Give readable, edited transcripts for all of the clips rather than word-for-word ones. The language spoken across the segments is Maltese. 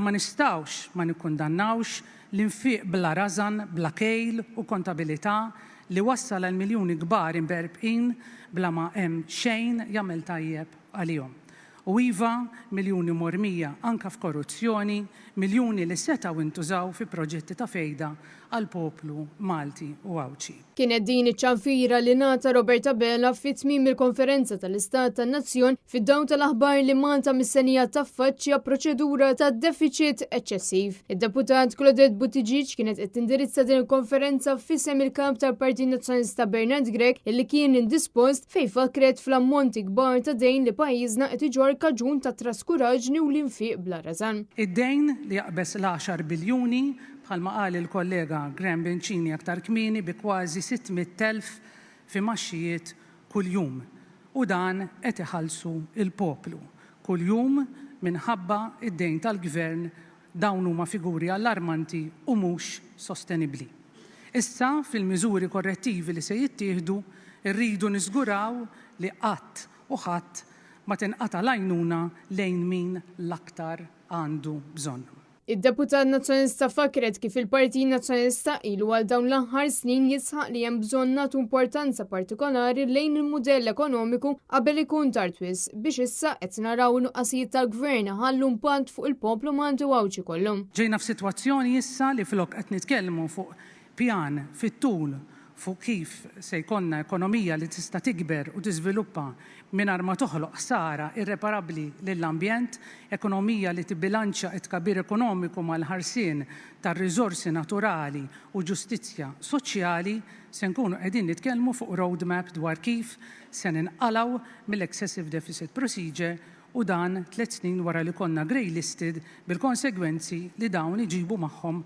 Ma nistgħux ma nikkundannawx l-infiq bla rażan, bla kejl u kontabilità li wassal għal miljuni kbar imberbqin bla ma hemm xejn jagħmel tajjeb għalihom. U iva, miljuni mormija anke f'korruzzjoni, miljuni li setgħu intużaw fi proġetti ta' fejda għall-poplu Malti u Għawdxi. Kienet din iċ-ċanfira li ngħata Robert Abela fi tmiem il-konferenza tal-Istat tan-Nazzjon fid-dawl tal-aħbar li Malta mistennija taffaċċja proċedura ta' defiċit eċċessiv. Id-deputat Claudette Buttigieg kienet qed tindirizza din il-konferenza f'isem il-kap tal-Partit Nazzjonalista Bernard Grech illi kien indispost fejn fakkret fl-ammonti kbar ta' dejn li pajjiżna qed iġorr kaġun tat-traskuraġni u l-infiq bla rażan. Id-dejn li jaqbeż l-għaxar biljuni, bħalma qal il-kollega Graham Bencini aktar kmieni bi kważi 600,000 f'imgħaxxijiet kuljum u dan qed iħallsu l-poplu kuljum minħabba d-dejn tal-Gvern Dawn huma figuri allarmanti u mhux sostenibbli. Issa, fil-miżuri korrettivi li se jittieħdu, irridu niżguraw li qatt u ħadd ma tinqata' l-għajnuna lejn min l-aktar għandu bżonn. Id-deputat Nazzjonalista fakkret kif il-Partit Nazzjonalista ilu għal dawn l-aħħar snin jisħaq li hemm bżonn nagħtu importanza partikolari lejn il-mudell ekonomiku qabel ikun tard wisq biex issa qed naraw in-nuqqasijiet tal-Gvern iħallu impatt fuq il-poplu Malti u Għawdxi kollu. Ġejna f'sitwazzjoni issa li flok qed nitkellmu fuq pjan fit-tul fuq kif se jkollna ekonomija li tista' tikber u tiżviluppa mingħajr ma toħloq ħsara irreparabbli lill-ambjent, ekonomija li tibbilanċja t-tkabbir ekonomiku mal-ħarsien tar-riżorsi naturali u ġustizzja soċjali, se nkunu qegħdin nitkellmu fuq roadmap dwar kif se ninqalgħu mill-excessive deficit procedure u dan tlett snin wara li konna grey listed bil-konsegwenzi li dawn iġibu magħhom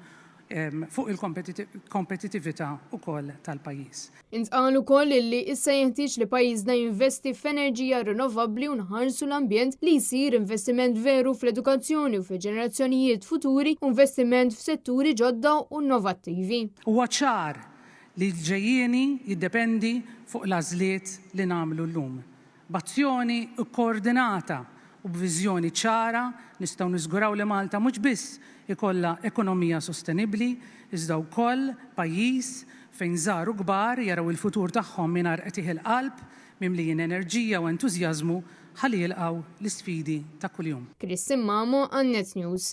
fuq il-kompetitività wkoll tal-pajjiż. Intqal ukoll illi issa jeħtieġ li pajjiżna jinvesti f'enerġija rinnovabbli u nħarsu l-ambjent li jsir investiment veru fl-edukazzjoni u fil-ġenerazzjonijiet futuri u investiment f'setturi ġodda u innovattivi. Huwa ċar li l-ġejjieni jiddependi fuq l-għażliet li nagħmlu llum. B'azzjoni kkoordinata u b'viżjoni ċara nistgħu niżguraw li Malta mhux biss ikollha ekonomija sostenibbli, iżda wkoll pajjiż fejn żgħar u kbar jaraw il-futur tagħhom mingħajr qtigħ il-qalb, mimlijin enerġija u entużjażmu ħalli jilqgħu l-isfidi ta' kuljum. Christine Mamo għal Net News.